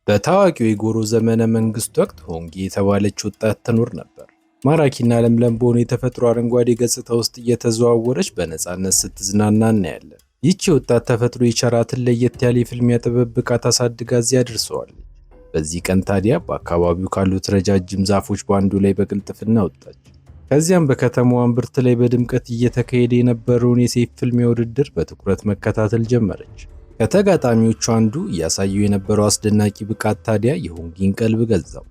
በታዋቂው የጎሮ ዘመነ መንግስት ወቅት ሆንጊ የተባለች ወጣት ትኖር ነበር። ማራኪና ለምለም በሆነ የተፈጥሮ አረንጓዴ ገጽታ ውስጥ እየተዘዋወረች በነፃነት ስትዝናና እናያለን። ይህቺ ወጣት ተፈጥሮ የቸራትን ለየት ያለ የፍልሚያ ጥበብ ብቃት አሳድጋ እዚህ አድርሰዋለች። በዚህ ቀን ታዲያ በአካባቢው ካሉት ረጃጅም ዛፎች በአንዱ ላይ በቅልጥፍና ወጣች። ከዚያም በከተማዋ እምብርት ላይ በድምቀት እየተካሄደ የነበረውን የሰይፍ ፍልሚያ ውድድር በትኩረት መከታተል ጀመረች። ከተጋጣሚዎቹ አንዱ እያሳየው የነበረው አስደናቂ ብቃት ታዲያ የሆንጊን ቀልብ ገዛው።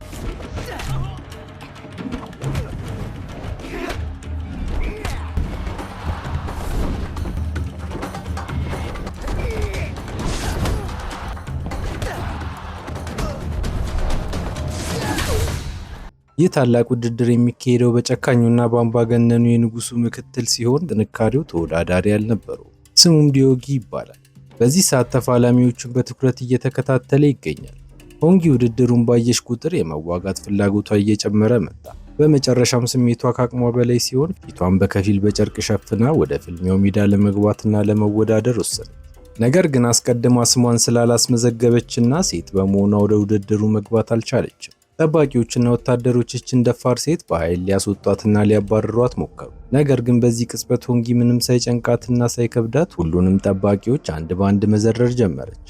ይህ ታላቅ ውድድር የሚካሄደው በጨካኙና በአምባገነኑ የንጉሱ ምክትል ሲሆን ጥንካሬው ተወዳዳሪ አልነበረው። ስሙም ዲዮጊ ይባላል። በዚህ ሰዓት ተፋላሚዎቹን በትኩረት እየተከታተለ ይገኛል። ሆንጊ ውድድሩን ባየች ቁጥር የመዋጋት ፍላጎቷ እየጨመረ መጣ። በመጨረሻም ስሜቷ ከአቅሟ በላይ ሲሆን ፊቷን በከፊል በጨርቅ ሸፍና ወደ ፍልሚያው ሜዳ ለመግባትና ለመወዳደር ወሰነች። ነገር ግን አስቀድማ ስሟን ስላላስመዘገበችና ሴት በመሆኗ ወደ ውድድሩ መግባት አልቻለችም። ጠባቂዎችና ወታደሮች ይህችን ደፋር ሴት በኃይል ሊያስወጧትና ሊያባርሯት ሞከሩ። ነገር ግን በዚህ ቅጽበት ሆንጊ ምንም ሳይጨንቃትና ሳይከብዳት ሁሉንም ጠባቂዎች አንድ በአንድ መዘረር ጀመረች።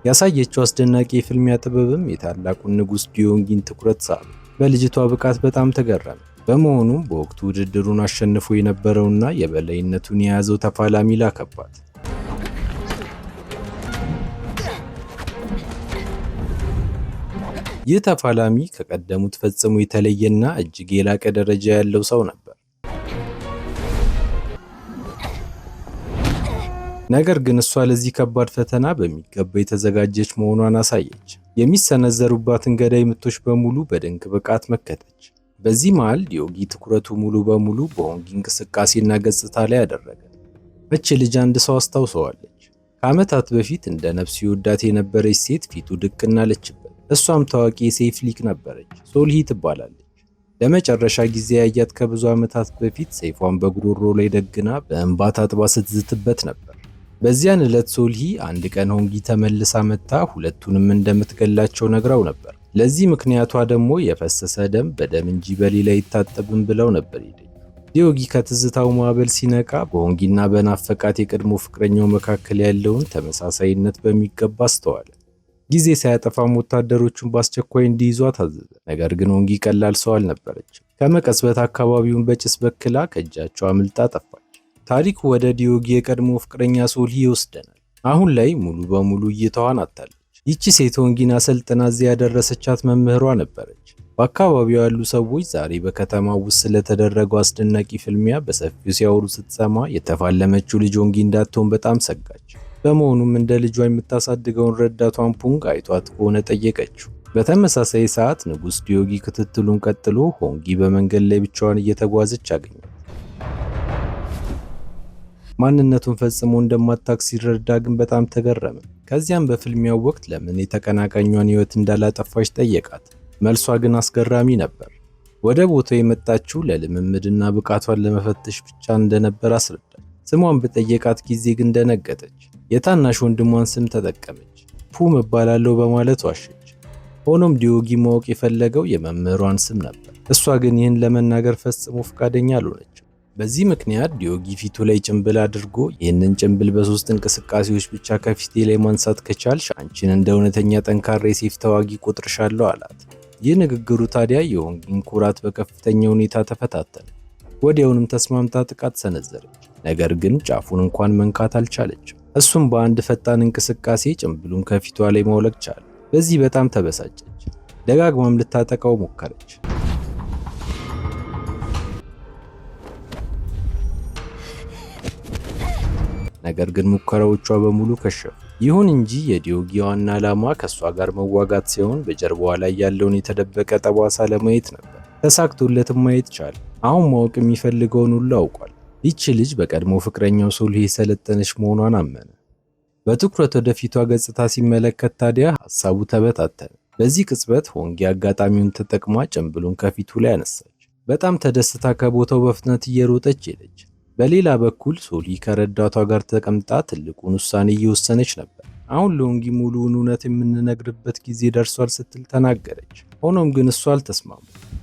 ያሳየችው አስደናቂ የፍልሚያ ጥበብም የታላቁን ንጉሥ ዲዮንጊን ትኩረት ሳበ። በልጅቷ ብቃት በጣም ተገረመ። በመሆኑም በወቅቱ ውድድሩን አሸንፎ የነበረውና የበላይነቱን የያዘው ተፋላሚ ላከባት። ይህ ተፋላሚ ከቀደሙት ፈጽሞ የተለየና እጅግ የላቀ ደረጃ ያለው ሰው ነበር። ነገር ግን እሷ ለዚህ ከባድ ፈተና በሚገባ የተዘጋጀች መሆኗን አሳየች። የሚሰነዘሩባትን ገዳይ ምቶች በሙሉ በድንቅ ብቃት መከተች። በዚህ መሃል ዲዮጊ ትኩረቱ ሙሉ በሙሉ በሆንጊ እንቅስቃሴና ገጽታ ላይ አደረገ። እች ልጅ አንድ ሰው አስታውሰዋለች። ከዓመታት በፊት እንደ ነፍስ ይወዳት የነበረች ሴት ፊቱ ድቅን አለችበት። እሷም ታዋቂ የሰይፍ ሊቅ ነበረች። ሶልሂ ትባላለች። ለመጨረሻ ጊዜ ያያት ከብዙ ዓመታት በፊት ሰይፏን በጉሮሮ ላይ ደግና በእንባ ታጥባ ስትዝትበት ነበር። በዚያን ዕለት ሶልሂ አንድ ቀን ሆንጊ ተመልሳ መጥታ ሁለቱንም እንደምትገላቸው ነግራው ነበር። ለዚህ ምክንያቷ ደግሞ የፈሰሰ ደም በደም እንጂ በሌላ አይታጠብም ብለው ነበር ሄደች። ዲዮጊ ከትዝታው ማዕበል ሲነቃ በሆንጊና በናፈቃት የቀድሞ ፍቅረኛው መካከል ያለውን ተመሳሳይነት በሚገባ አስተዋለ። ጊዜ ሳያጠፋም ወታደሮቹን በአስቸኳይ እንዲይዟት አዘዘ። ነገር ግን ሆንጊ ቀላል ሰው አልነበረችም። ከመቀጽበት አካባቢውን በጭስ በክላ ከእጃቸው አምልጣ ጠፋች። ታሪኩ ወደ ዲዮጊ የቀድሞ ፍቅረኛ ሶልሂ ይወስደናል። አሁን ላይ ሙሉ በሙሉ እይታዋን አጥታለች። ይቺ ሴት ሆንጊን አሰልጥና እዚያ ያደረሰቻት መምህሯ ነበረች። በአካባቢው ያሉ ሰዎች ዛሬ በከተማው ውስጥ ስለተደረገው አስደናቂ ፍልሚያ በሰፊው ሲያወሩ ስትሰማ የተፋለመችው ልጅ ሆንጊ እንዳትሆን በጣም ሰጋች። በመሆኑም እንደ ልጇ የምታሳድገውን ረዳቷን ፑንግ አይቷት ከሆነ ጠየቀችው። በተመሳሳይ ሰዓት ንጉስ ዲዮጊ ክትትሉን ቀጥሎ ሆንጊ በመንገድ ላይ ብቻዋን እየተጓዘች አገኛት። ማንነቱን ፈጽሞ እንደማታውቅ ሲረዳ ግን በጣም ተገረመ። ከዚያም በፍልሚያው ወቅት ለምን የተቀናቃኟን ሕይወት እንዳላጠፋች ጠየቃት። መልሷ ግን አስገራሚ ነበር። ወደ ቦታው የመጣችው ለልምምድና ብቃቷን ለመፈተሽ ብቻ እንደነበር አስረዳች። ስሟን በጠየቃት ጊዜ ግን ደነገጠች። የታናሽ ወንድሟን ስም ተጠቀመች። ፑም እባላለሁ በማለት ዋሸች። ሆኖም ዲዮጊ ማወቅ የፈለገው የመምህሯን ስም ነበር። እሷ ግን ይህን ለመናገር ፈጽሞ ፈቃደኛ አልሆነችም። በዚህ ምክንያት ዲዮጊ ፊቱ ላይ ጭንብል አድርጎ ይህንን ጭንብል በሶስት እንቅስቃሴዎች ብቻ ከፊቴ ላይ ማንሳት ከቻልሽ አንቺን እንደ እውነተኛ ጠንካራ የሰይፍ ተዋጊ ቆጥርሻለሁ አላት። ይህ ንግግሩ ታዲያ የሆንጊን ኩራት በከፍተኛ ሁኔታ ተፈታተነ። ወዲያውንም ተስማምታ ጥቃት ሰነዘረች። ነገር ግን ጫፉን እንኳን መንካት አልቻለችም። እሱም በአንድ ፈጣን እንቅስቃሴ ጭንብሉን ከፊቷ ላይ ማውለቅ ቻለ። በዚህ በጣም ተበሳጨች። ደጋግማም ልታጠቃው ሞከረች። ነገር ግን ሙከራዎቿ በሙሉ ከሸፉ። ይሁን እንጂ የዲዮጊ ዋና ዓላማ ከእሷ ጋር መዋጋት ሳይሆን በጀርባዋ ላይ ያለውን የተደበቀ ጠባሳ ለማየት ነበር። ተሳክቶለትም ማየት ቻለ። አሁን ማወቅ የሚፈልገውን ሁሉ አውቋል። ይቺ ልጅ በቀድሞ ፍቅረኛው ሶልሂ የሰለጠነች መሆኗን አመነ። በትኩረት ወደ ፊቷ ገጽታ ሲመለከት ታዲያ ሀሳቡ ተበታተነ። በዚህ ቅጽበት ሆንጊ አጋጣሚውን ተጠቅማ ጭንብሉን ከፊቱ ላይ አነሳች። በጣም ተደስታ ከቦታው በፍጥነት እየሮጠች ሄደች። በሌላ በኩል ሶሊ ከረዳቷ ጋር ተቀምጣ ትልቁን ውሳኔ እየወሰነች ነበር። አሁን ለሆንጊ ሙሉውን እውነት የምንነግርበት ጊዜ ደርሷል ስትል ተናገረች። ሆኖም ግን እሱ አልተስማሙ።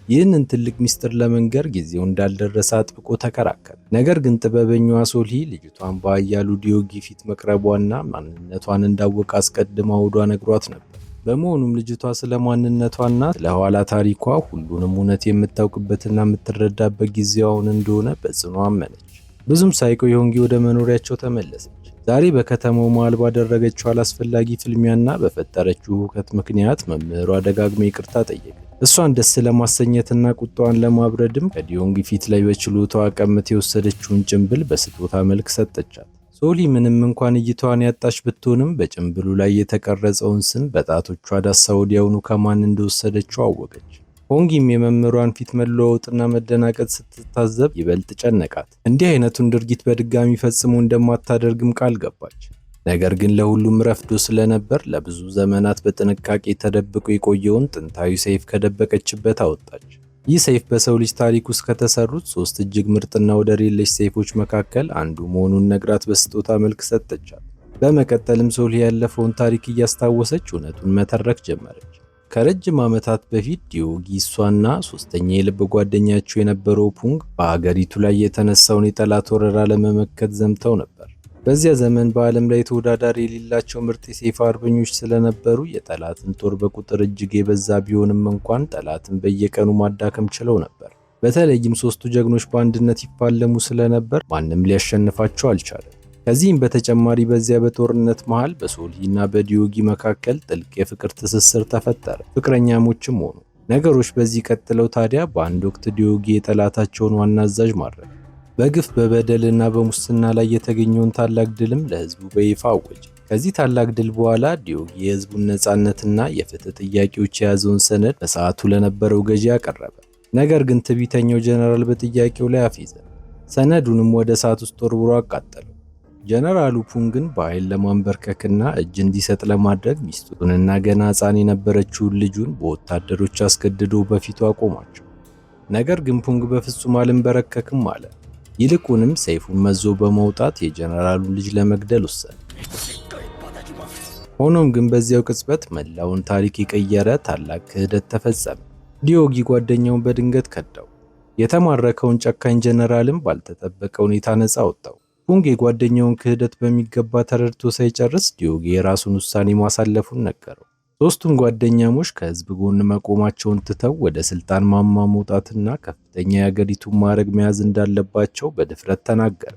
ይህንን ትልቅ ሚስጥር ለመንገር ጊዜው እንዳልደረሰ አጥብቆ ተከራከረ። ነገር ግን ጥበበኛዋ ሶልሂ ልጅቷን በኃያሉ ዲዮጊ ፊት መቅረቧና ማንነቷን እንዳወቀ አስቀድማ ሆዷ ነግሯት ነበር። በመሆኑም ልጅቷ ስለ ማንነቷና ስለ ኋላ ታሪኳ ሁሉንም እውነት የምታውቅበትና የምትረዳበት ጊዜው አሁን እንደሆነ በጽኑ አመነች። ብዙም ሳይቆይ ሆንጊ ወደ መኖሪያቸው ተመለሰች። ዛሬ በከተማው መሃል ባደረገችው አላስፈላጊ ፍልሚያና በፈጠረችው ሁከት ምክንያት መምህሯ ደጋግማ ይቅርታ ጠየቀች። እሷን ደስ ለማሰኘትና ቁጣዋን ለማብረድም ከዲዮንግ ፊት ላይ በችሎታዋ ቀምታ የወሰደችውን ጭንብል በስጦታ መልክ ሰጠቻት። ሶሊ ምንም እንኳን እይታዋን ያጣች ብትሆንም በጭንብሉ ላይ የተቀረጸውን ስም በጣቶቿ ዳሳ ወዲያውኑ ከማን እንደወሰደችው አወቀች። ሆንጊም የመምህሯን ፊት መለዋወጥና መደናቀጥ ስትታዘብ ይበልጥ ጨነቃት። እንዲህ አይነቱን ድርጊት በድጋሚ ፈጽሞ እንደማታደርግም ቃል ገባች። ነገር ግን ለሁሉም ረፍዶ ስለነበር ለብዙ ዘመናት በጥንቃቄ ተደብቆ የቆየውን ጥንታዊ ሰይፍ ከደበቀችበት አወጣች። ይህ ሰይፍ በሰው ልጅ ታሪክ ውስጥ ከተሰሩት ሶስት እጅግ ምርጥና ወደር የለሽ ሰይፎች መካከል አንዱ መሆኑን ነግራት በስጦታ መልክ ሰጠቻት። በመቀጠልም ሶልሂ ያለፈውን ታሪክ እያስታወሰች እውነቱን መተረክ ጀመረች። ከረጅም ዓመታት በፊት ዲዮጊ እሷና ሶስተኛ የልብ ጓደኛቸው የነበረው ፑንግ በአገሪቱ ላይ የተነሳውን የጠላት ወረራ ለመመከት ዘምተው ነበር። በዚያ ዘመን በዓለም ላይ ተወዳዳሪ የሌላቸው ምርጥ የሰይፍ አርበኞች ስለነበሩ የጠላትን ጦር በቁጥር እጅግ የበዛ ቢሆንም እንኳን ጠላትን በየቀኑ ማዳከም ችለው ነበር። በተለይም ሶስቱ ጀግኖች በአንድነት ይፋለሙ ስለነበር ማንም ሊያሸንፋቸው አልቻለም። ከዚህም በተጨማሪ በዚያ በጦርነት መሃል በሶልሂ እና በዲዮጊ መካከል ጥልቅ የፍቅር ትስስር ተፈጠረ። ፍቅረኛሞችም ሆኑ። ነገሮች በዚህ ቀጥለው ታዲያ በአንድ ወቅት ዲዮጊ የጠላታቸውን ዋና አዛዥ ማረከ። በግፍ በበደልና በሙስና ላይ የተገኘውን ታላቅ ድልም ለሕዝቡ በይፋ አወጀ። ከዚህ ታላቅ ድል በኋላ ዲዮጊ የሕዝቡን ነጻነትና የፍትህ ጥያቄዎች የያዘውን ሰነድ በሰዓቱ ለነበረው ገዢ አቀረበ። ነገር ግን ትዕቢተኛው ጀነራል በጥያቄው ላይ አፌዘ። ሰነዱንም ወደ እሳት ውስጥ ወርውሮ አቃጠለው። ጀነራሉ ፑንግን በኃይል ለማንበርከክና እጅ እንዲሰጥ ለማድረግ ሚስቱንና ገና ሕፃን የነበረችውን ልጁን በወታደሮች አስገድዶ በፊቱ አቆማቸው። ነገር ግን ፑንግ በፍጹም አልንበረከክም አለ። ይልቁንም ሰይፉን መዞ በመውጣት የጀነራሉን ልጅ ለመግደል ወሰነ። ሆኖም ግን በዚያው ቅጽበት መላውን ታሪክ የቀየረ ታላቅ ክህደት ተፈጸመ። ዲዮጊ ጓደኛውን በድንገት ከዳው። የተማረከውን ጨካኝ ጀነራልም ባልተጠበቀ ሁኔታ ነፃ አወጣው። ፑንግ የጓደኛውን ክህደት በሚገባ ተረድቶ ሳይጨርስ ዲዮጊ የራሱን ውሳኔ ማሳለፉን ነገረው። ሶስቱም ጓደኛሞች ከህዝብ ጎን መቆማቸውን ትተው ወደ ስልጣን ማማ መውጣትና ከፍተኛ የአገሪቱን ማዕረግ መያዝ እንዳለባቸው በድፍረት ተናገረ።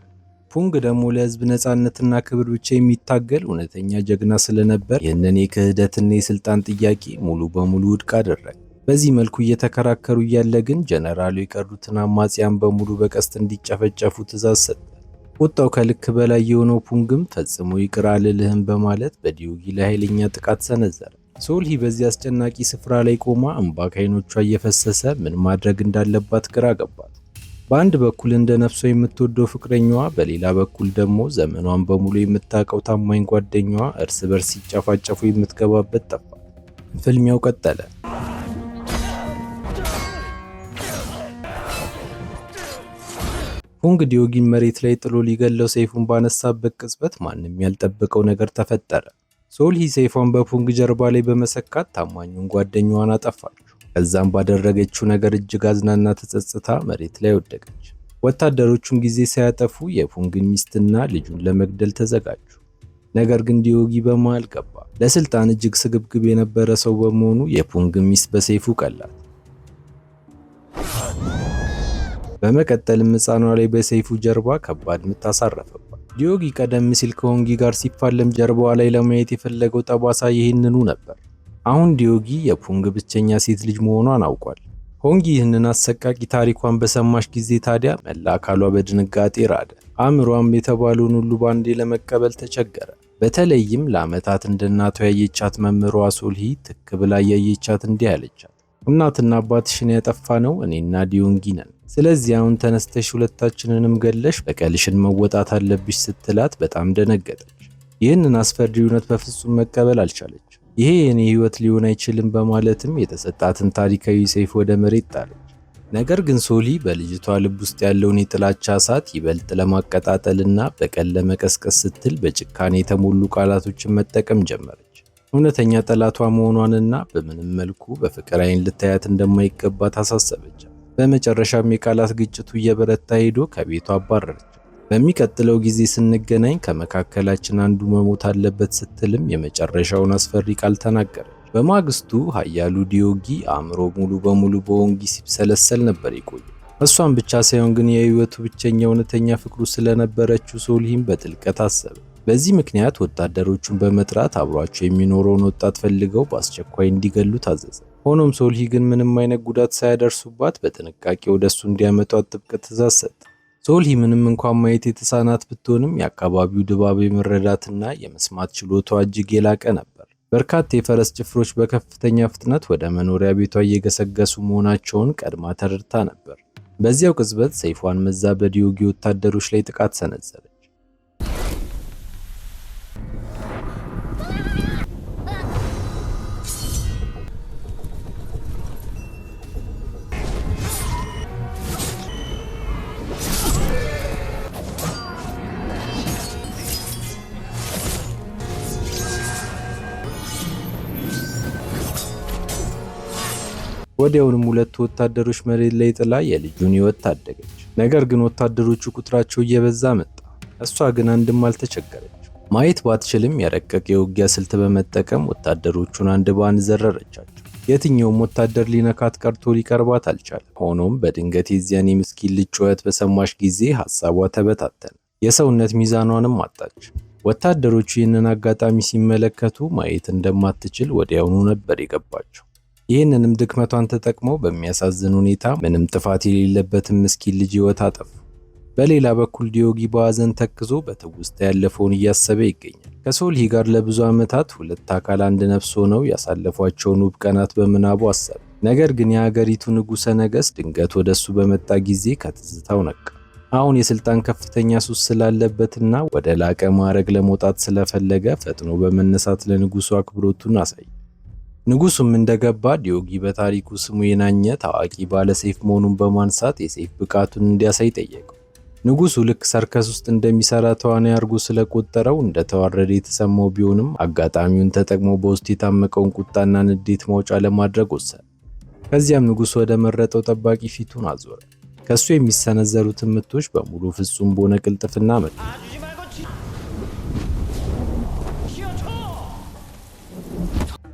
ፑንግ ደግሞ ለህዝብ ነፃነትና ክብር ብቻ የሚታገል እውነተኛ ጀግና ስለነበር ይህንን የክህደትና የስልጣን ጥያቄ ሙሉ በሙሉ ውድቅ አደረገ። በዚህ መልኩ እየተከራከሩ እያለ ግን ጀነራሉ የቀሩትን አማጽያን በሙሉ በቀስት እንዲጨፈጨፉ ትዕዛዝ ሰጠ። ቁጣው ከልክ በላይ የሆነው ፑንግም ፈጽሞ ይቅር አልልህም በማለት በዲዮጊ ላይ ኃይለኛ ጥቃት ሰነዘረ። ሶልሂ በዚህ አስጨናቂ ስፍራ ላይ ቆማ እንባ ከዓይኖቿ እየፈሰሰ ምን ማድረግ እንዳለባት ግራ ገባት። በአንድ በኩል እንደ ነፍሷ የምትወደው ፍቅረኛዋ፣ በሌላ በኩል ደግሞ ዘመኗን በሙሉ የምታውቀው ታማኝ ጓደኛዋ እርስ በርስ ሲጨፋጨፉ የምትገባበት ጠፋ። ፍልሚያው ቀጠለ። ፑንግ ዲዮጊን መሬት ላይ ጥሎ ሊገለው ሰይፉን ባነሳበት ቅጽበት ማንም ያልጠበቀው ነገር ተፈጠረ። ሶልሂ ሰይፏን በፑንግ ጀርባ ላይ በመሰካት ታማኙን ጓደኛዋን አጠፋችው። ከዛም ባደረገችው ነገር እጅግ አዝናና ተጸጽታ መሬት ላይ ወደቀች። ወታደሮቹም ጊዜ ሳያጠፉ የፑንግን ሚስትና ልጁን ለመግደል ተዘጋጁ። ነገር ግን ዲዮጊ በመሃል ገባ። ለስልጣን እጅግ ስግብግብ የነበረ ሰው በመሆኑ የፑንግን ሚስት በሰይፉ ቀላት። በመቀጠልም ሕፃኗ ላይ በሰይፉ ጀርባ ከባድ ምት አሳረፈባት። ዲዮጊ ቀደም ሲል ከሆንጊ ጋር ሲፋለም ጀርባዋ ላይ ለማየት የፈለገው ጠባሳ ይህንኑ ነበር። አሁን ዲዮጊ የፑንግ ብቸኛ ሴት ልጅ መሆኗን አውቋል። ሆንጊ ይህንን አሰቃቂ ታሪኳን በሰማች ጊዜ ታዲያ መላ አካሏ በድንጋጤ ራደ። አእምሯም የተባለውን ሁሉ ባንዴ ለመቀበል ተቸገረ። በተለይም ለዓመታት እንደ እናቷ ያየቻት መምህሯ ሶልሂ ትክ ብላ ያየቻት እንዲህ አለቻት። እናትና አባትሽን ያጠፋነው እኔና ዲዮንጊ ነን። ስለዚህ አሁን ተነስተሽ ሁለታችንንም ገለሽ በቀልሽን መወጣት አለብሽ ስትላት በጣም ደነገጠች። ይህንን አስፈሪ እውነት በፍጹም መቀበል አልቻለች። ይሄ የኔ ህይወት ሊሆን አይችልም በማለትም የተሰጣትን ታሪካዊ ሰይፍ ወደ መሬት ጣለች። ነገር ግን ሶሊ በልጅቷ ልብ ውስጥ ያለውን የጥላቻ እሳት ይበልጥ ለማቀጣጠልና በቀል ለመቀስቀስ ስትል በጭካኔ የተሞሉ ቃላቶችን መጠቀም ጀመረች። እውነተኛ ጠላቷ መሆኗንና በምንም መልኩ በፍቅር ዓይን ልታያት እንደማይገባ ታሳሰበች። በመጨረሻም የቃላት ግጭቱ እየበረታ ሄዶ ከቤቷ አባረረች። በሚቀጥለው ጊዜ ስንገናኝ ከመካከላችን አንዱ መሞት አለበት ስትልም የመጨረሻውን አስፈሪ ቃል ተናገረች። በማግስቱ ኃያሉ ዲዮጊ አእምሮ ሙሉ በሙሉ በሆንጊ ሲብሰለሰል ነበር የቆየው። እሷን ብቻ ሳይሆን ግን የህይወቱ ብቸኛ እውነተኛ ፍቅሩ ስለነበረችው ሶልሂም በጥልቀት አሰበ። በዚህ ምክንያት ወታደሮቹን በመጥራት አብሯቸው የሚኖረውን ወጣት ፈልገው በአስቸኳይ እንዲገሉ ታዘዘ። ሆኖም ሶልሂ ግን ምንም አይነት ጉዳት ሳያደርሱባት በጥንቃቄ ወደሱ እንዲያመጧት ጥብቅ ትዕዛዝ ሰጠ። ሶልሂ ምንም እንኳን ማየት የተሳናት ብትሆንም የአካባቢው ድባብ የመረዳትና የመስማት ችሎታዋ እጅግ የላቀ ነበር። በርካታ የፈረስ ጭፍሮች በከፍተኛ ፍጥነት ወደ መኖሪያ ቤቷ እየገሰገሱ መሆናቸውን ቀድማ ተረድታ ነበር። በዚያው ቅጽበት ሰይፏን መዛ በዲዮጊ ወታደሮች ላይ ጥቃት ሰነዘረች። ወዲያውንም ሁለቱ ወታደሮች መሬት ላይ ጥላ የልጁን ሕይወት ታደገች። ነገር ግን ወታደሮቹ ቁጥራቸው እየበዛ መጣ። እሷ ግን አንድም አልተቸገረች። ማየት ባትችልም የረቀቀ የውጊያ ስልት በመጠቀም ወታደሮቹን አንድ በአንድ ዘረረቻቸው። የትኛውም ወታደር ሊነካት ቀርቶ ሊቀርባት አልቻለም። ሆኖም በድንገት የዚያን የምስኪን ልጅ ጩኸት በሰማች ጊዜ ሀሳቧ ተበታተነ፣ የሰውነት ሚዛኗንም አጣች። ወታደሮቹ ይህንን አጋጣሚ ሲመለከቱ ማየት እንደማትችል ወዲያውኑ ነበር የገባቸው። ይህንንም ድክመቷን ተጠቅመው በሚያሳዝን ሁኔታ ምንም ጥፋት የሌለበትን ምስኪን ልጅ ሕይወት አጠፉ። በሌላ በኩል ዲዮጊ በሐዘን ተክዞ በትውስታ ያለፈውን እያሰበ ይገኛል። ከሶልሂ ጋር ለብዙ ዓመታት ሁለት አካል አንድ ነፍስ ሆነው ያሳለፏቸውን ውብ ቀናት በምናቡ አሰበ። ነገር ግን የሀገሪቱ ንጉሠ ነገሥት ድንገት ወደ እሱ በመጣ ጊዜ ከትዝታው ነቃ። አሁን የስልጣን ከፍተኛ ሱስ ስላለበትና ወደ ላቀ ማዕረግ ለመውጣት ስለፈለገ ፈጥኖ በመነሳት ለንጉሱ አክብሮቱን አሳየ። ንጉሱም እንደገባ ዲዮጊ በታሪኩ ስሙ የናኘ ታዋቂ ባለ ሰይፍ መሆኑን በማንሳት የሰይፍ ብቃቱን እንዲያሳይ ጠየቀው። ንጉሱ ልክ ሰርከስ ውስጥ እንደሚሰራ ተዋናይ አድርጎ ስለቆጠረው እንደተዋረደ የተሰማው ቢሆንም አጋጣሚውን ተጠቅሞ በውስጡ የታመቀውን ቁጣና ንዴት ማውጫ ለማድረግ ወሰነ። ከዚያም ንጉሱ ወደ መረጠው ጠባቂ ፊቱን አዞረ። ከሱ የሚሰነዘሩትን ምቶች በሙሉ ፍጹም በሆነ ቅልጥፍና መታ።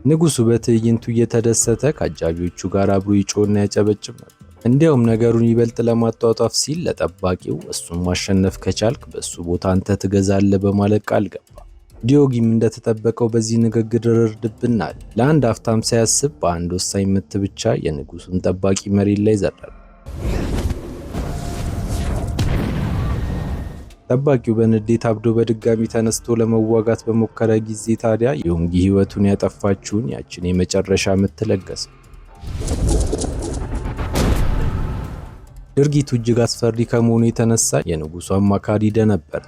ንጉሱ በትዕይንቱ እየተደሰተ ከአጃቢዎቹ ጋር አብሮ ይጮህና ያጨበጭብ ነበር። እንዲያውም ነገሩን ይበልጥ ለማጧጧፍ ሲል ለጠባቂው እሱን ማሸነፍ ከቻልክ በእሱ ቦታ አንተ ትገዛለህ በማለት ቃል ገባ። ዲዮጊም እንደተጠበቀው በዚህ ንግግር ርድብና አለ። ለአንድ አፍታም ሳያስብ በአንድ ወሳኝ ምት ብቻ የንጉሱን ጠባቂ መሬት ላይ ዘረረ። ጠባቂው በንዴት አብዶ በድጋሚ ተነስቶ ለመዋጋት በሞከረ ጊዜ ታዲያ የሆንጊ ሕይወቱን ያጠፋችውን ያችን የመጨረሻ ምት ለገሰ። ድርጊቱ እጅግ አስፈሪ ከመሆኑ የተነሳ የንጉሱ አማካሪ ደነበረ።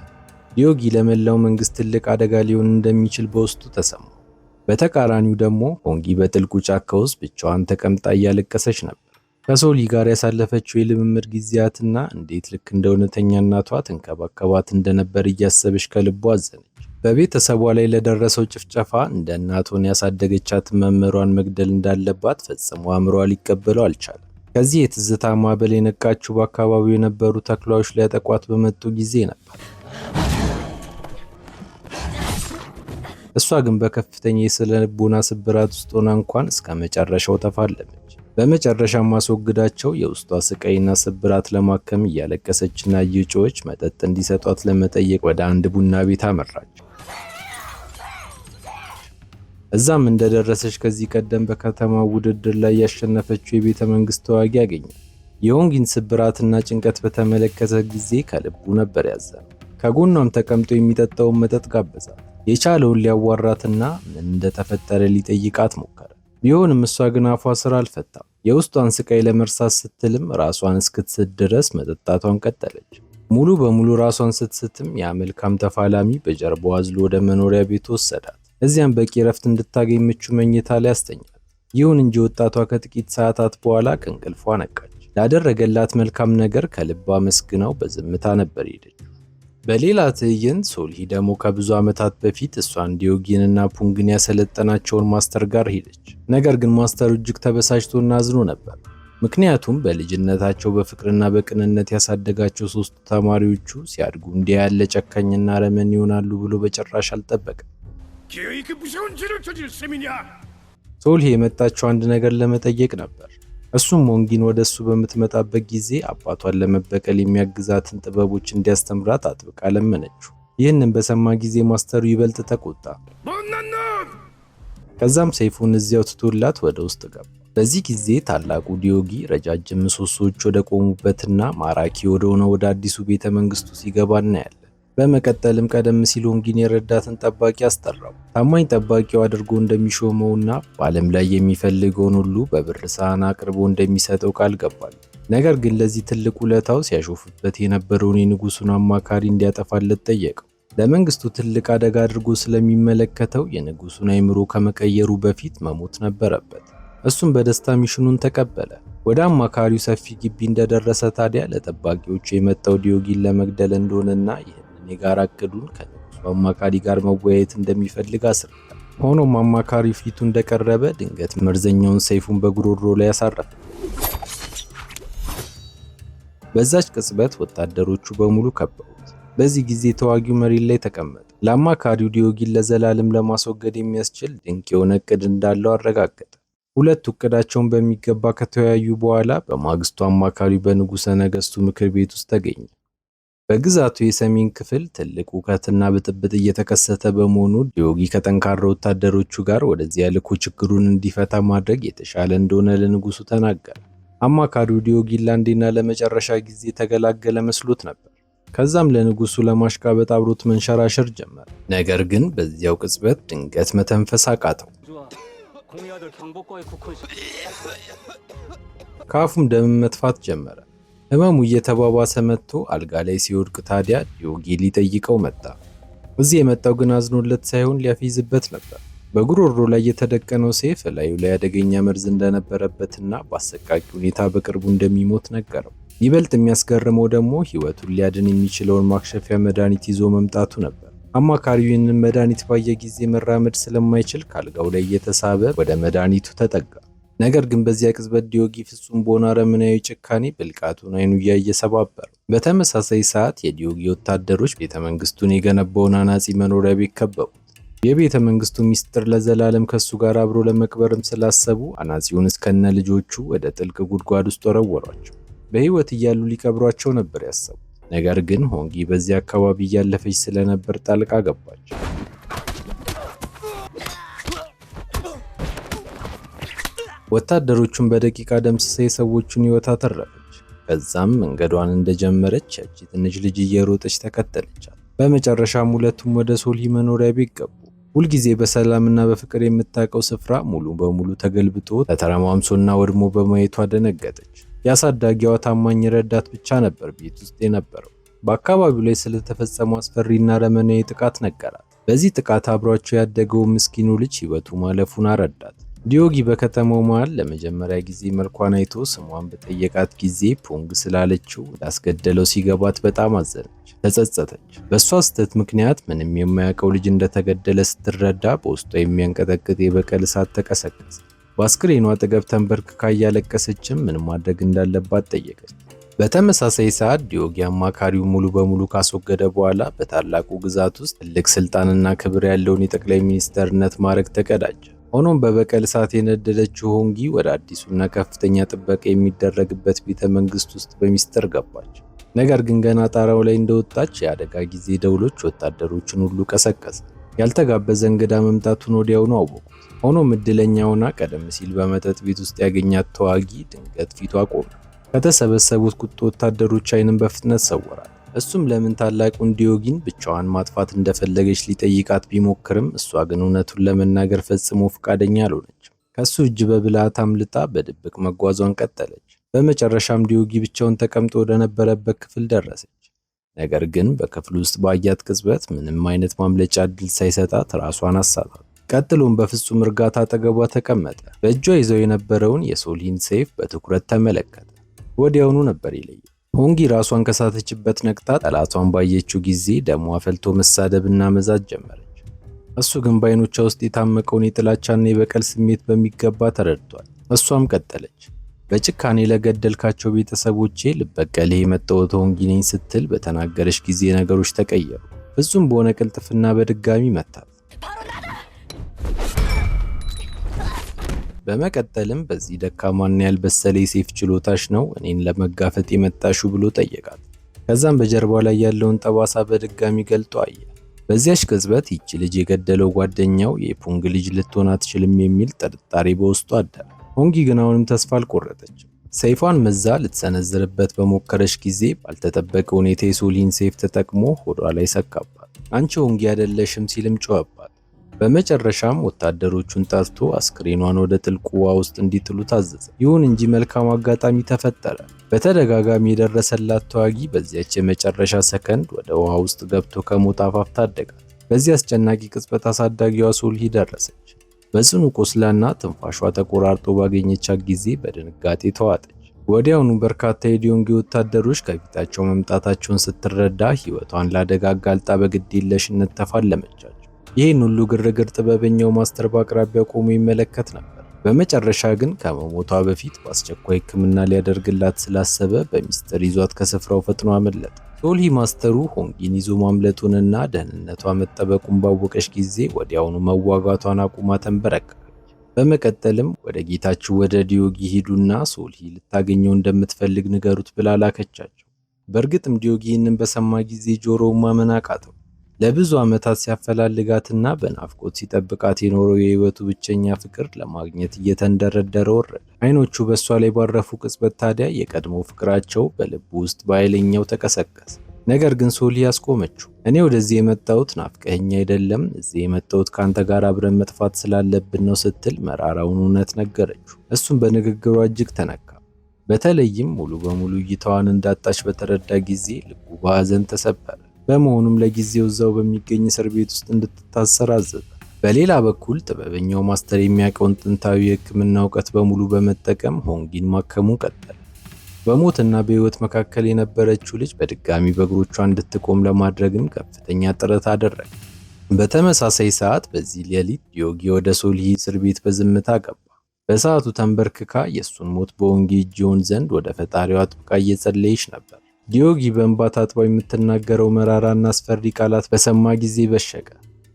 ዲዮጊ ለመላው መንግስት ትልቅ አደጋ ሊሆን እንደሚችል በውስጡ ተሰማው። በተቃራኒው ደግሞ ሆንጊ በጥልቁ ጫካ ውስጥ ብቻዋን ተቀምጣ እያለቀሰች ነበር። ከሶሊ ጋር ያሳለፈችው የልምምድ ጊዜያትና እንዴት ልክ እንደ እውነተኛ እናቷ ትንከባከባት እንደነበር እያሰበች ከልቧ አዘነች። በቤተሰቧ ላይ ለደረሰው ጭፍጨፋ እንደ እናቷን ያሳደገቻትን መምህሯን መግደል እንዳለባት ፈጽሞ አእምሯ ሊቀበለው አልቻለም። ከዚህ የትዝታ ማዕበል የነቃችው በአካባቢው የነበሩ ተኩላዎች ሊያጠቋት በመጡ ጊዜ ነበር። እሷ ግን በከፍተኛ የስነ ልቦና ስብራት ውስጥ ሆና እንኳን እስከ መጨረሻው ተፋለመች። በመጨረሻ ማስወግዳቸው የውስጧ ስቃይና ስብራት ለማከም እያለቀሰችና እየጮኸች መጠጥ እንዲሰጧት ለመጠየቅ ወደ አንድ ቡና ቤት አመራች። እዛም እንደደረሰች ከዚህ ቀደም በከተማው ውድድር ላይ ያሸነፈችው የቤተ መንግስት ተዋጊ አገኛት። የሆንጊን ስብራትና ጭንቀት በተመለከተ ጊዜ ከልቡ ነበር ያዘነው። ከጎኗም ተቀምጦ የሚጠጣውን መጠጥ ጋበዛት። የቻለውን ሊያዋራትና ምን እንደተፈጠረ ሊጠይቃት ሞከረ። ቢሆንም እሷ ግን አፏ ስራ አልፈታም። የውስጧን ስቃይ ለመርሳት ስትልም ራሷን እስክትስት ድረስ መጠጣቷን ቀጠለች። ሙሉ በሙሉ ራሷን ስትስትም ያ መልካም ተፋላሚ በጀርባዋ አዝሎ ወደ መኖሪያ ቤቱ ወሰዳት። እዚያም በቂ እረፍት እንድታገኝ ምቹ መኝታ ላይ አስተኛት። ይሁን እንጂ ወጣቷ ከጥቂት ሰዓታት በኋላ ከእንቅልፏ ነቃች። ላደረገላት መልካም ነገር ከልቧ አመስግናው በዝምታ ነበር የሄደችው። በሌላ ትዕይንት ሶልሂ ደግሞ ከብዙ ዓመታት በፊት እሷን ዲዮጊንና ፑንግን ያሰለጠናቸውን master ጋር ሄደች። ነገር ግን master ኡ እጅግ ተበሳጭቶና አዝኖ ነበር። ምክንያቱም በልጅነታቸው በፍቅርና በቅንነት ያሳደጋቸው ሶስቱ ተማሪዎቹ ሲያድጉ እንዲህ ያለ ጨካኝና አረመኔ ይሆናሉ ብሎ በጭራሽ አልጠበቀም። 교육 무서운 죄를 저질 셈이냐? ሶልሂ የመጣችው አንድ ነገር ለመጠየቅ ነበር። እሱም ሞንጊን ወደ እሱ በምትመጣበት ጊዜ አባቷን ለመበቀል የሚያግዛትን ጥበቦች እንዲያስተምራት አጥብቃ ለመነችው። ይህንን በሰማ ጊዜ master ኡ ይበልጥ ተቆጣ። 못난 놈! ከዛም ሰይፉን እዚያው ትቶላት ወደ ውስጥ ገባ። በዚህ ጊዜ ታላቁ ዲዮጊ ረጃጅም ምሰሶዎች ወደ ቆሙበትና ማራኪ ወደ ሆነው ወደ አዲሱ ቤተ መንግስቱ ሲገባ እናያለን። በመቀጠልም ቀደም ሲል ሆንጊን የረዳትን ጠባቂ አስጠራው። ታማኝ ጠባቂው አድርጎ እንደሚሾመውና በዓለም ላይ የሚፈልገውን ሁሉ በብር ሳህን አቅርቦ እንደሚሰጠው ቃል ገባል። ነገር ግን ለዚህ ትልቅ ውለታው ሲያሾፍበት የነበረውን የንጉሱን አማካሪ እንዲያጠፋለት ጠየቀው። ለመንግስቱ ትልቅ አደጋ አድርጎ ስለሚመለከተው የንጉሱን አይምሮ ከመቀየሩ በፊት መሞት ነበረበት። እሱም በደስታ mission ኑን ተቀበለ። ወደ አማካሪው ሰፊ ግቢ እንደደረሰ ታዲያ ለጠባቂዎቹ የመጣው ዲዮጊን ለመግደል እንደሆነና ይህንን የጋራ እቅዱን ከንጉሱ አማካሪ ጋር መወያየት እንደሚፈልግ አስረዳ። ሆኖም አማካሪው ፊቱ እንደቀረበ ድንገት መርዘኛውን ሰይፉን በጉሮሮ ላይ አሳረፈ። በዛች ቅጽበት ወታደሮቹ በሙሉ ከበቡት። በዚህ ጊዜ ተዋጊው መሬት ላይ ተቀመጠ። ለአማካሪው ዲዮጊን ለዘላለም ለማስወገድ የሚያስችል ድንቅ የሆነ እቅድ እንዳለው አረጋገጠ። ሁለቱ እቅዳቸውን በሚገባ ከተወያዩ በኋላ በማግስቱ አማካሪው በንጉሠ ነገሥቱ ምክር ቤት ውስጥ ተገኘ። በግዛቱ የሰሜን ክፍል ትልቅ ሁከትና ብጥብጥ እየተከሰተ በመሆኑ ዲዮጊ ከጠንካራ ወታደሮቹ ጋር ወደዚያ ልኮ ችግሩን እንዲፈታ ማድረግ የተሻለ እንደሆነ ለንጉሱ ተናገረ። አማካሪው ዲዮጊን ለአንዴና ለመጨረሻ ጊዜ የተገላገለ መስሎት ነበር። ከዛም ለንጉሱ ለማሽቃበጥ አብሮት መንሸራሸር ጀመረ። ነገር ግን በዚያው ቅጽበት ድንገት መተንፈስ አቃተው። 공의 아들 경복과의 국헌식 ከአፉም ደም መትፋት ጀመረ። ህመሙ እየተባባሰ መጥቶ አልጋ ላይ ሲወድቅ ታዲያ ዲዮጊ ሊጠይቀው መጣ። እዚህ የመጣው ግን አዝኖለት ሳይሆን ሊያፌዝበት ነበር። በጉሮሮ ላይ የተደቀነው ሰይፍ ላዩ ላይ አደገኛ መርዝ እንደነበረበትና በአሰቃቂ ሁኔታ በቅርቡ እንደሚሞት ነገረው። ይበልጥ የሚያስገርመው ደግሞ ህይወቱን ሊያድን የሚችለውን ማክሸፊያ መድኃኒት ይዞ መምጣቱ ነበር። አማካሪው ይህንን መድኃኒት ባየ ጊዜ መራመድ ስለማይችል ካልጋው ላይ እየተሳበ ወደ መድኃኒቱ ተጠጋ። ነገር ግን በዚያ ቅጽበት ዲዮጊ ፍጹም በሆነ አረመኔያዊ ጭካኔ ብልቃጡን አይኑ እያየ ሰባበረው። በተመሳሳይ ሰዓት የዲዮጊ ወታደሮች ቤተ መንግስቱን የገነባውን አናጺ መኖሪያ ቤት ከበቡት። የቤተ መንግስቱ ሚስጥር ለዘላለም ከሱ ጋር አብሮ ለመቅበርም ስላሰቡ አናጺውን እስከነ ልጆቹ ወደ ጥልቅ ጉድጓድ ውስጥ ወረወሯቸው። በህይወት እያሉ ሊቀብሯቸው ነበር ያሰቡት። ነገር ግን ሆንጊ በዚያ አካባቢ እያለፈች ስለነበር ጣልቃ ገባች። ወታደሮቹን በደቂቃ ደምስሳ የሰዎቹን ህይወት አተረፈች። ከዛም መንገዷን እንደጀመረች ያቺ ትንሽ ልጅ እየሮጠች ተከተለቻት። በመጨረሻም ሁለቱም ወደ ሶልሂ መኖሪያ ቤት ገቡ። ሁልጊዜ በሰላምና በፍቅር የምታውቀው ስፍራ ሙሉ በሙሉ ተገልብጦ ተተረማምሶና ወድሞ በማየቷ ደነገጠች። የአሳዳጊዋ ታማኝ ረዳት ብቻ ነበር ቤት ውስጥ የነበረው። በአካባቢው ላይ ስለተፈጸመው አስፈሪና አረመኔያዊ ጥቃት ነገራት። በዚህ ጥቃት አብሯቸው ያደገው ምስኪኑ ልጅ ህይወቱ ማለፉን አረዳት። ዲዮጊ በከተማው መሃል ለመጀመሪያ ጊዜ መልኳን አይቶ ስሟን በጠየቃት ጊዜ ፖንግ ስላለችው እንዳስገደለው ሲገባት በጣም አዘነች፣ ተጸጸተች። በእሷ ስህተት ምክንያት ምንም የማያውቀው ልጅ እንደተገደለ ስትረዳ በውስጧ የሚያንቀጠቅጥ የበቀል እሳት ተቀሰቀሰ። በአስክሬኑ አጠገብ ተንበርክካ እያለቀሰችም ምን ማድረግ እንዳለባት ጠየቀች። በተመሳሳይ ሰዓት ዲዮጊ አማካሪው ሙሉ በሙሉ ካስወገደ በኋላ በታላቁ ግዛት ውስጥ ትልቅ ስልጣንና ክብር ያለውን የጠቅላይ ሚኒስተርነት ማዕረግ ተቀዳጀ። ሆኖም በበቀል እሳት የነደደችው ሆንጊ ወደ አዲሱና ከፍተኛ ጥበቃ የሚደረግበት ቤተ መንግስት ውስጥ በሚስጥር ገባች። ነገር ግን ገና ጣራው ላይ እንደወጣች የአደጋ ጊዜ ደውሎች ወታደሮችን ሁሉ ቀሰቀሰ። ያልተጋበዘ እንግዳ መምጣቱን ወዲያውኑ አወቁት። ሆኖም እድለኛ ሆና ቀደም ሲል በመጠጥ ቤት ውስጥ ያገኛት ተዋጊ ድንገት ፊቷ ቆመ። ከተሰበሰቡት ቁጡ ወታደሮች ዓይንን በፍጥነት ሰወራት። እሱም ለምን ታላቁን ዲዮጊን ብቻዋን ማጥፋት እንደፈለገች ሊጠይቃት ቢሞክርም እሷ ግን እውነቱን ለመናገር ፈጽሞ ፈቃደኛ አልሆነችም። ከሱ እጅ በብልሃት አምልጣ በድብቅ መጓዟን ቀጠለች። በመጨረሻም ዲዮጊ ብቻውን ተቀምጦ ወደነበረበት ክፍል ደረሰች። ነገር ግን በክፍሉ ውስጥ ባያት ቅጽበት ምንም አይነት ማምለጫ እድል ሳይሰጣት ራሷን አሳታት። ቀጥሎም በፍጹም እርጋታ አጠገቧ ተቀመጠ። በእጇ ይዘው የነበረውን የሶልሂን ሰይፍ በትኩረት ተመለከተ። ወዲያውኑ ነበር የለየው። ሆንጊ ራሷን ከሳተችበት ነቅታ ጠላቷን ባየችው ጊዜ ደሟ ፈልቶ መሳደብና መዛት ጀመረች። እሱ ግን በአይኖቿ ውስጥ የታመቀውን የጥላቻና የበቀል ስሜት በሚገባ ተረድቷል። እሷም ቀጠለች። በጭካኔ ለገደልካቸው ቤተሰቦቼ ልበቀልህ የመጣሁት ሆንጊ ነኝ ስትል በተናገረች ጊዜ ነገሮች ተቀየሩ። ፍጹም በሆነ ቅልጥፍና በድጋሚ መታት። በመቀጠልም በዚህ ደካማና ያልበሰለ የሰይፍ ችሎታሽ ነው እኔን ለመጋፈጥ የመጣሽው ብሎ ጠየቃት። ከዛም በጀርባ ላይ ያለውን ጠባሳ በድጋሚ ገልጦ አየ። በዚያች ቅጽበት ይቺ ልጅ የገደለው ጓደኛው የፑንግ ልጅ ልትሆን አትችልም የሚል ጥርጣሬ በውስጡ አደረ። ሆንጊ ግን አሁንም ተስፋ አልቆረጠችም። ሰይፏን መዛ ልትሰነዝርበት በሞከረች ጊዜ ባልተጠበቀ ሁኔታ የሶሊን ሰይፍ ተጠቅሞ ሆዷ ላይ ሰካባት። አንቺ ሆንጊ አይደለሽም ሲልም ጮኸባት። በመጨረሻም ወታደሮቹን ጠርቶ አስክሬኗን ወደ ጥልቁ ውሃ ውስጥ እንዲጥሉ ታዘዘ። ይሁን እንጂ መልካም አጋጣሚ ተፈጠረ። በተደጋጋሚ የደረሰላት ተዋጊ በዚያች የመጨረሻ ሰከንድ ወደ ውሃ ውስጥ ገብቶ ከሞት አፋፍ ታደጋት። በዚህ አስጨናቂ ቅጽበት አሳዳጊዋ ሶልሂ ደረሰች። በጽኑ ቆስላና ትንፋሿ ተቆራርጦ ባገኘቻት ጊዜ በድንጋጤ ተዋጠች። ወዲያውኑ በርካታ የዲዮንጊ ወታደሮች ከፊታቸው መምጣታቸውን ስትረዳ ሕይወቷን ለአደጋ አጋልጣ በግዴለሽነት ተፋለመቻቸው። ይህን ሁሉ ግርግር ጥበበኛው ማስተር በአቅራቢያ ቆሞ ይመለከት ነበር። በመጨረሻ ግን ከመሞቷ በፊት በአስቸኳይ ሕክምና ሊያደርግላት ስላሰበ በሚስጥር ይዟት ከስፍራው ፈጥኖ አመለጠ። ሶልሂ ማስተሩ ሆንጊን ይዞ ማምለጡንና ደህንነቷ መጠበቁን ባወቀች ጊዜ ወዲያውኑ መዋጋቷን አቁማ ተንበረከከች። በመቀጠልም ወደ ጌታችሁ ወደ ዲዮጊ ሂዱና ሶልሂ ልታገኘው እንደምትፈልግ ንገሩት ብላ ላከቻቸው። በእርግጥም ዲዮጊ ይህንን በሰማ ጊዜ ጆሮውን ማመን አቃተው። ለብዙ ዓመታት ሲያፈላልጋትና በናፍቆት ሲጠብቃት የኖረው የህይወቱ ብቸኛ ፍቅር ለማግኘት እየተንደረደረ ወረደ። አይኖቹ በእሷ ላይ ባረፉ ቅጽበት ታዲያ የቀድሞ ፍቅራቸው በልቡ ውስጥ በኃይለኛው ተቀሰቀሰ። ነገር ግን ሶሊ አስቆመችው። እኔ ወደዚህ የመጣሁት ናፍቀኸኝ አይደለም፣ እዚህ የመጣሁት ከአንተ ጋር አብረን መጥፋት ስላለብን ነው ስትል መራራውን እውነት ነገረችው። እሱም በንግግሯ እጅግ ተነካ። በተለይም ሙሉ በሙሉ እይታዋን እንዳጣች በተረዳ ጊዜ ልቡ በሐዘን ተሰበረ። በመሆኑም ለጊዜው እዛው በሚገኝ እስር ቤት ውስጥ እንድትታሰር አዘዘ። በሌላ በኩል ጥበበኛው ማስተር የሚያውቀውን ጥንታዊ የሕክምና እውቀት በሙሉ በመጠቀም ሆንጊን ማከሙን ቀጠለ። በሞትና በሕይወት መካከል የነበረችው ልጅ በድጋሚ በእግሮቿ እንድትቆም ለማድረግም ከፍተኛ ጥረት አደረገ። በተመሳሳይ ሰዓት በዚህ ሌሊት ዲዮጊ ወደ ሶልሂ እስር ቤት በዝምታ ገባ። በሰዓቱ ተንበርክካ የእሱን ሞት በሆንጊ እጅ ይሆን ዘንድ ወደ ፈጣሪዋ አጥብቃ እየጸለየች ነበር። ዲዮጊ በእንባ ታጥባ የምትናገረው መራራና አስፈሪ ቃላት በሰማ ጊዜ በሸቀ።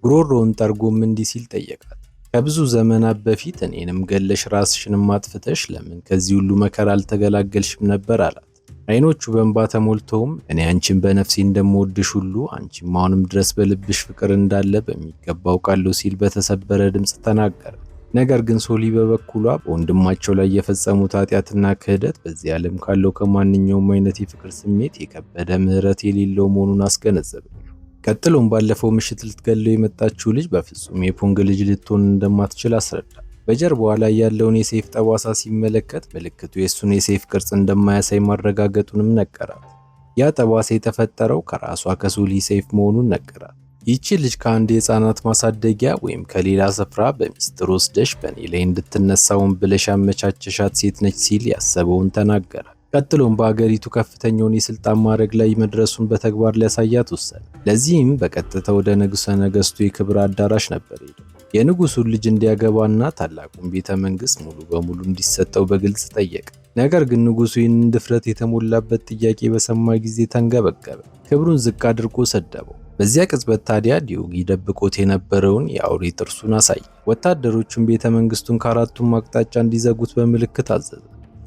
ጉሮሮውን ጠርጎም እንዲህ ሲል ጠየቃት። ከብዙ ዘመናት በፊት እኔንም ገለሽ ራስሽንም አጥፍተሽ ለምን ከዚህ ሁሉ መከራ አልተገላገልሽም ነበር አላት። አይኖቹ በእንባ ተሞልተውም እኔ አንቺን በነፍሴ እንደምወድሽ ሁሉ አንቺም አሁንም ድረስ በልብሽ ፍቅር እንዳለ በሚገባ አውቃለሁ ሲል በተሰበረ ድምፅ ተናገረ። ነገር ግን ሶሊ በበኩሏ በወንድማቸው ላይ የፈጸሙት ኃጢአትና ክህደት በዚህ ዓለም ካለው ከማንኛውም አይነት የፍቅር ስሜት የከበደ ምሕረት የሌለው መሆኑን አስገነዘበች። ቀጥሎም ባለፈው ምሽት ልትገለው የመጣችው ልጅ በፍጹም የፖንግ ልጅ ልትሆን እንደማትችል አስረዳ። በጀርባዋ ላይ ያለውን የሰይፍ ጠባሳ ሲመለከት ምልክቱ የእሱን የሰይፍ ቅርጽ እንደማያሳይ ማረጋገጡንም ነገራት። ያ ጠባሳ የተፈጠረው ከራሷ ከሶሊ ሰይፍ መሆኑን ነገራት። ይቺ ልጅ ከአንድ የህፃናት ማሳደጊያ ወይም ከሌላ ስፍራ በሚስጥር ወስደሽ በእኔ ላይ እንድትነሳውን ብለሽ ያመቻቸሻት ሴት ነች ሲል ያሰበውን ተናገረ። ቀጥሎም በአገሪቱ ከፍተኛውን የስልጣን ማዕረግ ላይ መድረሱን በተግባር ሊያሳያት ወሰነ። ለዚህም በቀጥታ ወደ ንጉሠ ነገሥቱ የክብር አዳራሽ ነበር ሄደው። የንጉሱን ልጅ እንዲያገባና ታላቁን ቤተ መንግስት ሙሉ በሙሉ እንዲሰጠው በግልጽ ጠየቀ። ነገር ግን ንጉሱ ይህንን ድፍረት የተሞላበት ጥያቄ በሰማ ጊዜ ተንገበገበ። ክብሩን ዝቅ አድርጎ ሰደበው። በዚያ ቅጽበት ታዲያ ዲዮጊ ደብቆት የነበረውን የአውሬ ጥርሱን አሳየ። ወታደሮቹን ቤተ መንግስቱን ከአራቱም አቅጣጫ እንዲዘጉት በምልክት አዘዘ።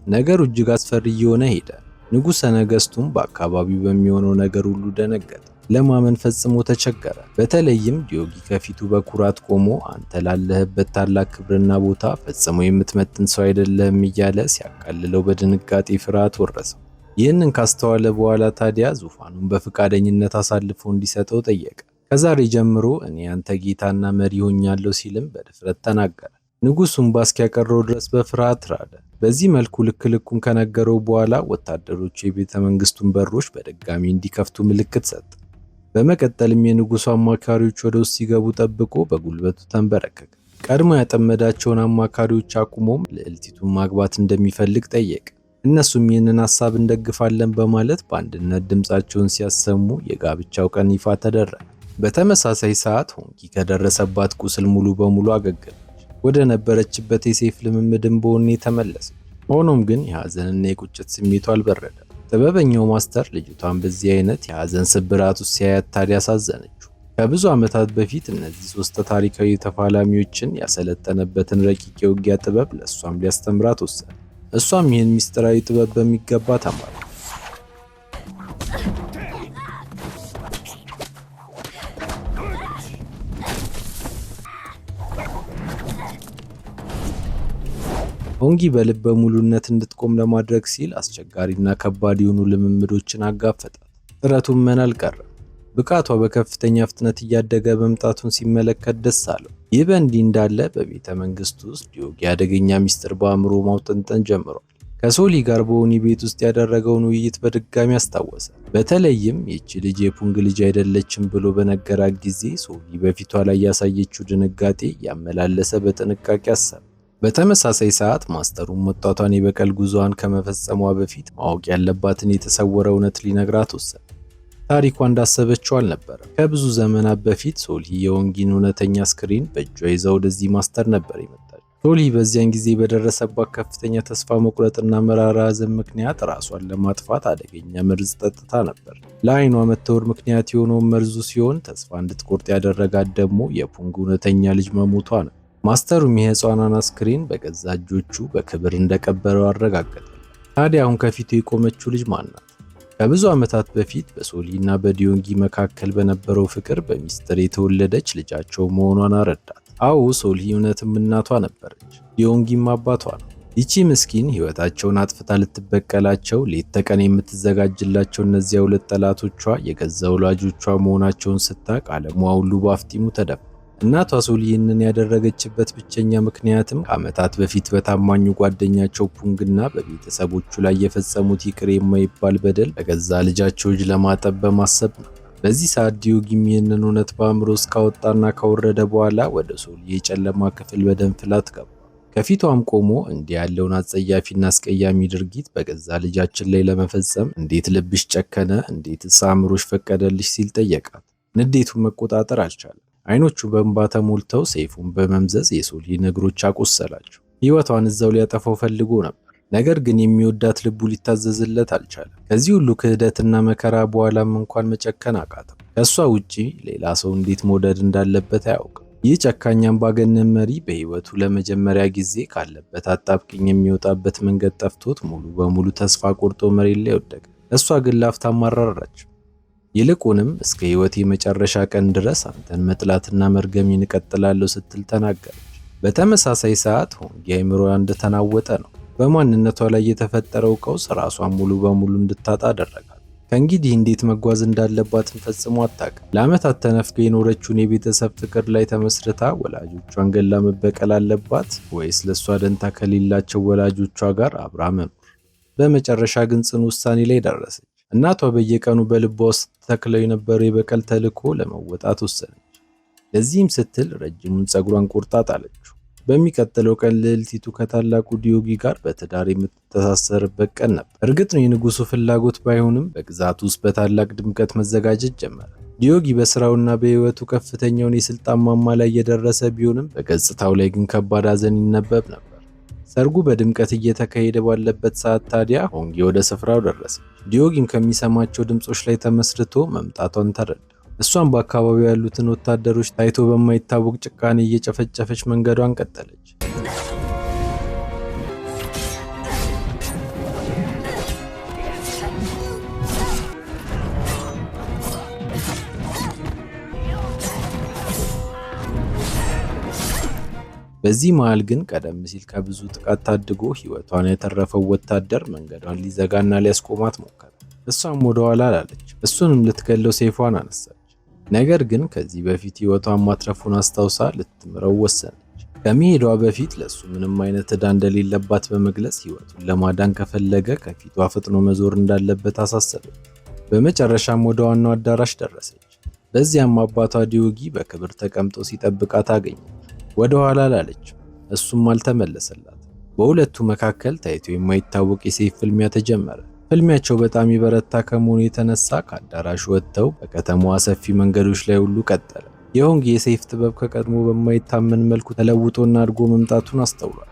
ነገሩ እጅግ አስፈሪ እየሆነ ሄደ። ንጉሠ ነገሥቱም በአካባቢው በሚሆነው ነገር ሁሉ ደነገጠ። ለማመን ፈጽሞ ተቸገረ። በተለይም ዲዮጊ ከፊቱ በኩራት ቆሞ አንተ ላለህበት ታላቅ ክብርና ቦታ ፈጽሞ የምትመጥን ሰው አይደለህም እያለ ሲያቃልለው በድንጋጤ ፍርሃት ወረሰው። ይህንን ካስተዋለ በኋላ ታዲያ ዙፋኑን በፈቃደኝነት አሳልፎ እንዲሰጠው ጠየቀ። ከዛሬ ጀምሮ እኔ አንተ ጌታና መሪ ሆኛለሁ ሲልም በድፍረት ተናገረ። ንጉሱም እስኪያቀረው ድረስ በፍርሃት ራደ። በዚህ መልኩ ልክ ልኩን ከነገረው በኋላ ወታደሮቹ የቤተ መንግስቱን በሮች በድጋሚ እንዲከፍቱ ምልክት ሰጠ። በመቀጠልም የንጉሱ አማካሪዎች ወደ ውስጥ ሲገቡ ጠብቆ በጉልበቱ ተንበረከከ። ቀድሞ ያጠመዳቸውን አማካሪዎች አቁሞም ልዕልቲቱን ማግባት እንደሚፈልግ ጠየቀ። እነሱም ይህንን ሀሳብ እንደግፋለን በማለት በአንድነት ድምፃቸውን ሲያሰሙ የጋብቻው ቀን ይፋ ተደረገ። በተመሳሳይ ሰዓት ሆንጊ ከደረሰባት ቁስል ሙሉ በሙሉ አገገመች። ወደ ነበረችበት የሰይፍ ልምምድን በወኔ ተመለሰች። ሆኖም ግን የሐዘንና የቁጭት ስሜቱ አልበረደም። ጥበበኛው ማስተር ልጅቷን በዚህ አይነት የሐዘን ስብራት ውስጥ ሲያያት ታዲያ አሳዘነችው። ከብዙ ዓመታት በፊት እነዚህ ሶስት ታሪካዊ ተፋላሚዎችን ያሰለጠነበትን ረቂቅ የውጊያ ጥበብ ለእሷም ሊያስተምራት ወሰነ። እሷም ይህን ምስጢራዊ ጥበብ በሚገባ ተማረች። ሆንጊ በልበ ሙሉነት እንድትቆም ለማድረግ ሲል አስቸጋሪና ከባድ የሆኑ ልምምዶችን አጋፈጣት። ጥረቱም መና አልቀረም። ብቃቷ በከፍተኛ ፍጥነት እያደገ መምጣቱን ሲመለከት ደስ አለው። ይህ በእንዲህ እንዳለ በቤተ መንግስቱ ውስጥ ዲዮጊ አደገኛ ሚስጥር በአእምሮ ማውጠንጠን ጀምሯል። ከሶሊ ጋር በወህኒ ቤት ውስጥ ያደረገውን ውይይት በድጋሚ አስታወሰ። በተለይም ይህች ልጅ የፑንግ ልጅ አይደለችም ብሎ በነገራት ጊዜ ሶሊ በፊቷ ላይ ያሳየችው ድንጋጤ ያመላለሰ በጥንቃቄ አሰበ። በተመሳሳይ ሰዓት ማስተሩም ወጣቷን የበቀል ጉዞዋን ከመፈጸሟ በፊት ማወቅ ያለባትን የተሰወረ እውነት ሊነግራት ወሰነ። ታሪኳ እንዳሰበችው አልነበረም። ከብዙ ዘመናት በፊት ሶልሂ የወንጊን እውነተኛ አስክሬን በእጇ ይዛ ወደዚህ ማስተር ነበር የመጣችው። ሶልሂ በዚያን ጊዜ በደረሰባት ከፍተኛ ተስፋ መቁረጥና መራራ ሐዘን ምክንያት ራሷን ለማጥፋት አደገኛ መርዝ ጠጥታ ነበር። ለአይኗ መታወር ምክንያት የሆነውን መርዙ ሲሆን ተስፋ እንድትቆርጥ ያደረጋት ደግሞ የፑንግ እውነተኛ ልጅ መሞቷ ነው። ማስተሩም የሕፃኗን አስክሬን በገዛ እጆቹ በክብር እንደቀበረው አረጋገጠ። ታዲያ አሁን ከፊቱ የቆመችው ልጅ ማን ናት? ከብዙ ዓመታት በፊት በሶሊ እና በዲዮንጊ መካከል በነበረው ፍቅር በሚስጥር የተወለደች ልጃቸው መሆኗን አረዳት። አዎ፣ ሶሊ እውነትም እናቷ ነበረች፣ ዲዮንጊም አባቷ ነው። ይቺ ምስኪን ሕይወታቸውን አጥፍታ ልትበቀላቸው ሌት ተቀን የምትዘጋጅላቸው እነዚያ ሁለት ጠላቶቿ የገዛ ወላጆቿ መሆናቸውን ስታቅ ዓለሟ ሁሉ በአፍጢሙ ተደፋ። እናቷ ሶሊ ይህንን ያደረገችበት ብቸኛ ምክንያትም ከዓመታት በፊት በታማኙ ጓደኛቸው ፑንግና በቤተሰቦቹ ላይ የፈጸሙት ይቅር የማይባል በደል በገዛ ልጃቸው እጅ ለማጠብ በማሰብ ነው። በዚህ ሰዓት ዲዮጊም ይህንን እውነት በአእምሮ እስካወጣና ካወረደ በኋላ ወደ ሶሊ የጨለማ ክፍል በደም ፍላት ገባ። ከፊቷም ቆሞ እንዲህ ያለውን አጸያፊና አስቀያሚ ድርጊት በገዛ ልጃችን ላይ ለመፈጸም እንዴት ልብሽ ጨከነ? እንዴትስ አእምሮሽ ፈቀደልሽ? ሲል ጠየቃት። ንዴቱን መቆጣጠር አልቻለም። አይኖቹ በእንባ ተሞልተው ሰይፉን በመምዘዝ የሶሊን እግሮች አቆሰላቸው። ሕይወቷን እዛው ሊያጠፋው ፈልጎ ነበር። ነገር ግን የሚወዳት ልቡ ሊታዘዝለት አልቻለም። ከዚህ ሁሉ ክህደትና መከራ በኋላም እንኳን መጨከን አቃተው። ከእሷ ውጪ ሌላ ሰው እንዴት መውደድ እንዳለበት አያውቅም። ይህ ጨካኝ አምባገነን መሪ በሕይወቱ ለመጀመሪያ ጊዜ ካለበት አጣብቂኝ የሚወጣበት መንገድ ጠፍቶት ሙሉ በሙሉ ተስፋ ቆርጦ መሬት ላይ ወደቀ። እሷ ግን ላፍታ አራራች። ይልቁንም እስከ ሕይወቴ የመጨረሻ ቀን ድረስ አንተን መጥላትና መርገሜን እቀጥላለሁ ስትል ተናገረች። በተመሳሳይ ሰዓት ሆንጊ አእምሮዋ እንደተናወጠ ነው። በማንነቷ ላይ የተፈጠረው ቀውስ ራሷን ሙሉ በሙሉ እንድታጣ አደረጋት። ከእንግዲህ እንዴት መጓዝ እንዳለባትን ፈጽሞ አታውቅም። ለዓመታት ተነፍጋ የኖረችውን የቤተሰብ ፍቅር ላይ ተመስርታ ወላጆቿን ገላ መበቀል አለባት ወይስ ለእሷ ደንታ ከሌላቸው ወላጆቿ ጋር አብራ መኖር? በመጨረሻ ግን ጽኑ ውሳኔ ላይ ደረሰች። እናቷ በየቀኑ በልቧ ውስጥ ተክለው የነበረው የበቀል ተልዕኮ ለመወጣት ወሰነች። ለዚህም ስትል ረጅሙን ፀጉሯን ቆርጣ ጣለችው። በሚቀጥለው ቀን ልዕልቲቱ ከታላቁ ዲዮጊ ጋር በትዳር የምትተሳሰርበት ቀን ነበር። እርግጥ ነው የንጉሱ ፍላጎት ባይሆንም በግዛቱ ውስጥ በታላቅ ድምቀት መዘጋጀት ጀመረ። ዲዮጊ በስራውና በሕይወቱ ከፍተኛውን የስልጣን ማማ ላይ የደረሰ ቢሆንም በገጽታው ላይ ግን ከባድ ሐዘን ይነበብ ነበር። ሰርጉ በድምቀት እየተካሄደ ባለበት ሰዓት ታዲያ ሆንጊ ወደ ስፍራው ደረሰች። ዲዮጊም ከሚሰማቸው ድምጾች ላይ ተመስርቶ መምጣቷን ተረዳ። እሷም በአካባቢው ያሉትን ወታደሮች ታይቶ በማይታወቅ ጭካኔ እየጨፈጨፈች መንገዷን ቀጠለች። በዚህ መሃል ግን ቀደም ሲል ከብዙ ጥቃት ታድጎ ሕይወቷን የተረፈው ወታደር መንገዷን ሊዘጋና ሊያስቆማት ሞከረ። እሷም ወደ ኋላ አላለች፣ እሱንም ልትገለው ሰይፏን አነሳች። ነገር ግን ከዚህ በፊት ሕይወቷን ማትረፉን አስታውሳ ልትምረው ወሰነች። ከመሄዷ በፊት ለእሱ ምንም አይነት ዕዳ እንደሌለባት በመግለጽ ሕይወቱን ለማዳን ከፈለገ ከፊቷ ፈጥኖ መዞር እንዳለበት አሳሰበች። በመጨረሻም ወደ ዋናው አዳራሽ ደረሰች። በዚያም አባቷ ዲዮጊ በክብር ተቀምጦ ሲጠብቃት አገኘች። ወደ ኋላ አላለችም፣ እሱም አልተመለሰላት። በሁለቱ መካከል ታይቶ የማይታወቅ የሰይፍ ፍልሚያ ተጀመረ። ፍልሚያቸው በጣም የበረታ ከመሆኑ የተነሳ ከአዳራሹ ወጥተው በከተማዋ ሰፊ መንገዶች ላይ ሁሉ ቀጠለ። የሆንጊ የሰይፍ ጥበብ ከቀድሞ በማይታመን መልኩ ተለውጦና አድጎ መምጣቱን አስተውሏል።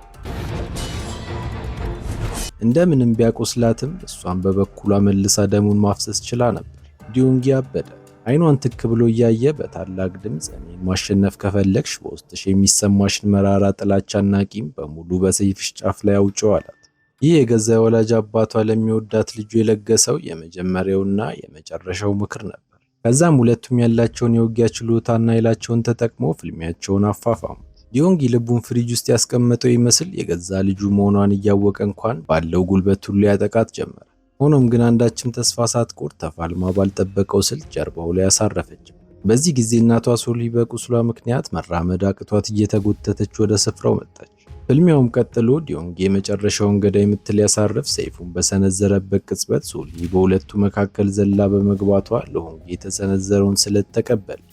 እንደምንም ቢያቆስላትም እሷን በበኩሏ መልሳ ደሙን ማፍሰስ ችላ ነበር። ዲዮንጊ አበደ። አይኗን ትክ ብሎ እያየ በታላቅ ድምፅ እኔን ማሸነፍ ከፈለግሽ በውስጥሽ የሚሰማሽን መራራ ጥላቻና ቂም በሙሉ በሰይፍሽ ጫፍ ላይ አውጪው አላት። ይህ የገዛ የወላጅ አባቷ ለሚወዳት ልጁ የለገሰው የመጀመሪያውና የመጨረሻው ምክር ነበር። ከዛም ሁለቱም ያላቸውን የውጊያ ችሎታና ኃይላቸውን ተጠቅሞ ፍልሚያቸውን አፋፋሙ። ዲዮንጊ ልቡን ፍሪጅ ውስጥ ያስቀመጠው ይመስል የገዛ ልጁ መሆኗን እያወቀ እንኳን ባለው ጉልበት ሁሉ ያጠቃት ጀመረ። ሆኖም ግን አንዳችም ተስፋ ሳትቆርጥ ተፋልማ ባልጠበቀው ስልት ጀርባው ላይ አሳረፈችው። በዚህ ጊዜ እናቷ ሶሊ በቁስሏ ምክንያት መራመድ አቅቷት እየተጎተተች ወደ ስፍራው መጣች። ፍልሚያውም ቀጥሎ ዲዮንጊ የመጨረሻውን ገዳይ ምት ሊያሳርፍ ሰይፉን በሰነዘረበት ቅጽበት ሶሊ በሁለቱ መካከል ዘላ በመግባቷ ለሆንጊ የተሰነዘረውን ስለት ተቀበለች።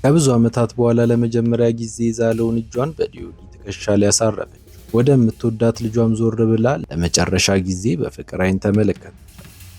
ከብዙ ዓመታት በኋላ ለመጀመሪያ ጊዜ የዛለውን እጇን በዲዮንጊ ትከሻ ላይ አሳረፈች። ወደምትወዳት ልጇም ዞር ብላ ለመጨረሻ ጊዜ በፍቅር አይን ተመለከተች።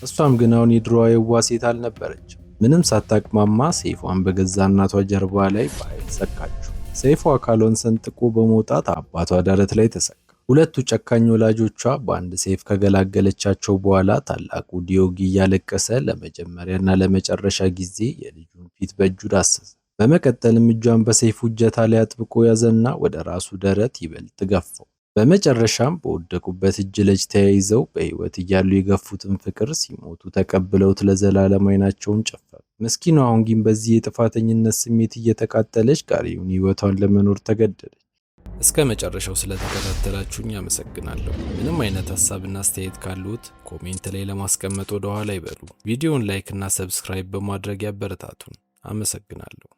እሷም ግን አሁን የድሮዋ የዋህ ሴት አልነበረችም። ምንም ሳታቅማማ ሰይፏን በገዛ እናቷ ጀርባ ላይ በኃይል ሰካችው። ሰይፏ አካሏን ሰንጥቆ በመውጣት አባቷ ደረት ላይ ተሰካ። ሁለቱ ጨካኝ ወላጆቿ በአንድ ሰይፍ ከገላገለቻቸው በኋላ ታላቁ ዲዮጊ እያለቀሰ ለመጀመሪያና ለመጨረሻ ጊዜ የልጁን ፊት በእጁ ዳሰሰ። በመቀጠልም እጇን በሰይፉ እጀታ ላይ አጥብቆ ያዘና ወደ ራሱ ደረት ይበልጥ ገፋው። በመጨረሻም በወደቁበት እጅ ለእጅ ተያይዘው በሕይወት እያሉ የገፉትን ፍቅር ሲሞቱ ተቀብለውት ለዘላለም አይናቸውን ጨፈኑ። ምስኪኗ ሆንጊም በዚህ የጥፋተኝነት ስሜት እየተቃጠለች ቀሪውን ሕይወቷን ለመኖር ተገደደች። እስከ መጨረሻው ስለተከታተላችሁኝ አመሰግናለሁ። ምንም አይነት ሀሳብና አስተያየት ካሉት comment ላይ ለማስቀመጥ ወደ ኋላ አይበሉ። ቪዲዮውን like እና subscribe በማድረግ ያበረታቱን። አመሰግናለሁ።